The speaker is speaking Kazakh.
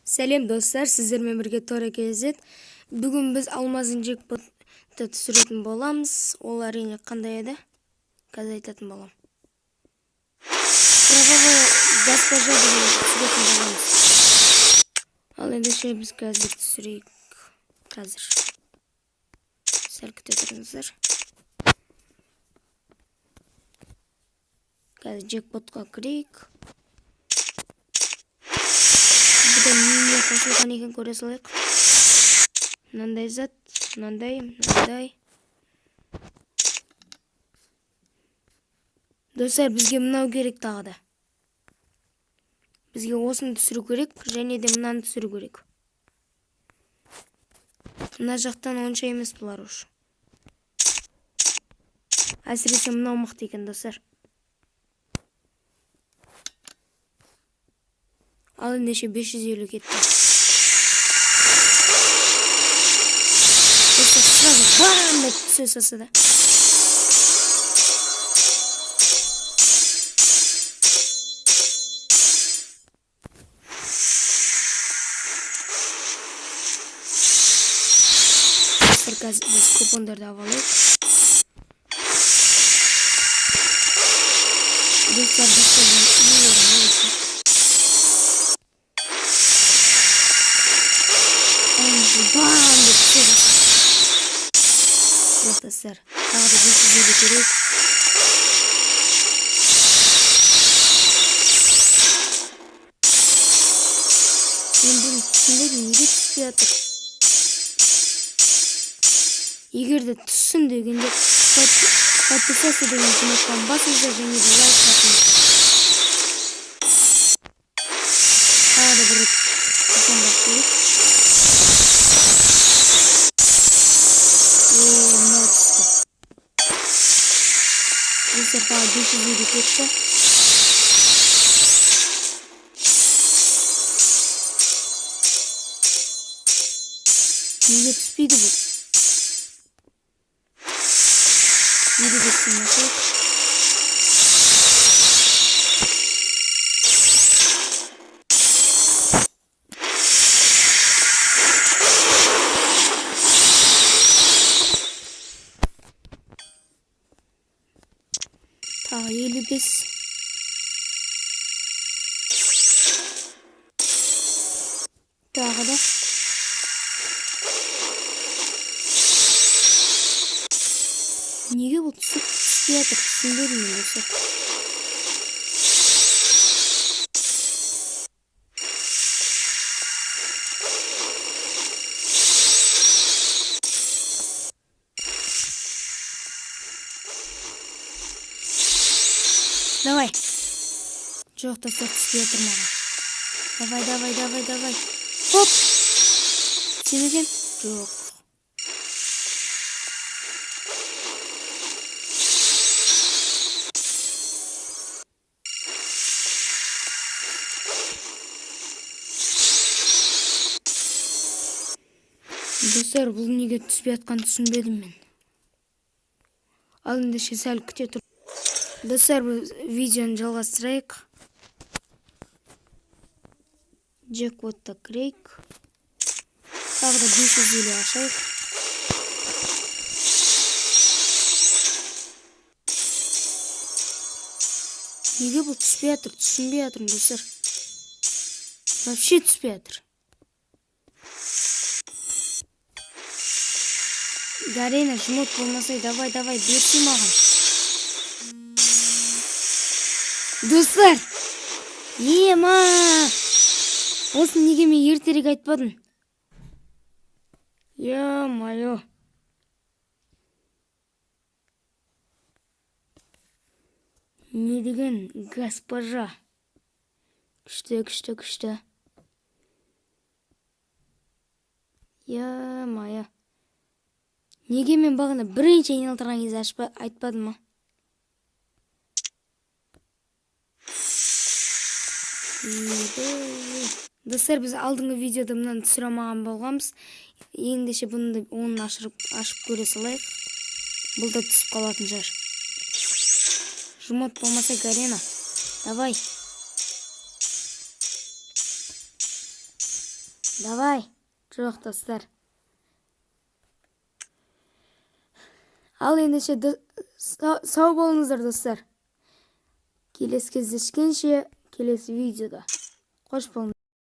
Сәлем достар, сіздермен бірге Тора KZ. Бүгін біз алмаздың джекпотты түсіретін боламыз. Ол әрине қандай еді? Қазір айтатын боламын. Кровавая госпожа деген түсіретін боламыз. Ал ендеше біз қазір түсірейік. Қазір. Сәл күте тұрыңыздар. Қазір джекпотқа кірейік. Бұдан не қосылған екен көре салайық. Мынандай зат, мынандай, мынандай. Достар, бізге мынау керек тағы да. Бізге осыны түсіру керек, және де мынаны түсіру керек. Мына жақтан онша емес бұлар уж. Әсіресе мынау мықты екен, достар. Ал ендеше 550 кетті. Достар, сразу бам деп түсе салса да. Достар, қазір біз купондарды алып алайық. Достар, бам деп түсе салса. Жоқ, достар, тағы да 550 керек. Мен бұны түсінбедім, неге түспей жатыр? Егер де түссін дегенде подписаться деген кнопканы басыңыздар және де лайк басыңыздар. Тағы да бір рет купон басып көрейік. Мынау түсті. Достар, тағы 550 кетті. Неге түспейді бұл? 55-тен ашайық. Тағы 55. Тағы да. Неге бұл түспей жатыр, түсінбедім мен, достар. Давай. Жоқ, достар, түспей жатыр маған. Давай, давай, давай, давай. Хоп! Түсе ме екен? Жоқ. Достар, бұл неге түспей жатқанын түсінбедім мен. Ал ендеше сәл күте тұр. Достар, біз видеоны жалғастырайық. Джекпотта кірейік. Тағы да 550 ашайық. Неге бұл түспей жатыр, түсінбей жатырмын, достар. Вообще түспей жатыр. Гарена, жмот болмасай, давай, давай, берші маған. Достар, ема! Осыны неге мен ертерек айтпадым? Ё-моё. Не деген госпожа. Күшті, күшті, күшті. Ё-моё. Неге мен бағана бірінші айналдырған кезде айтпадым ма? Достар, біз алдыңғы видеода мынаны түсіре алмаған болғанбыз. Ендеше бұны да оның ашып көре салайық. Бұл да түсіп қалатын шығар. Жмот болмаса, Гарена. Давай. Давай. Жоқ, достар. Ал ендеше сау болыңыздар, достар. Келесі кездескенше, келесі видеода. Қош болыңыз.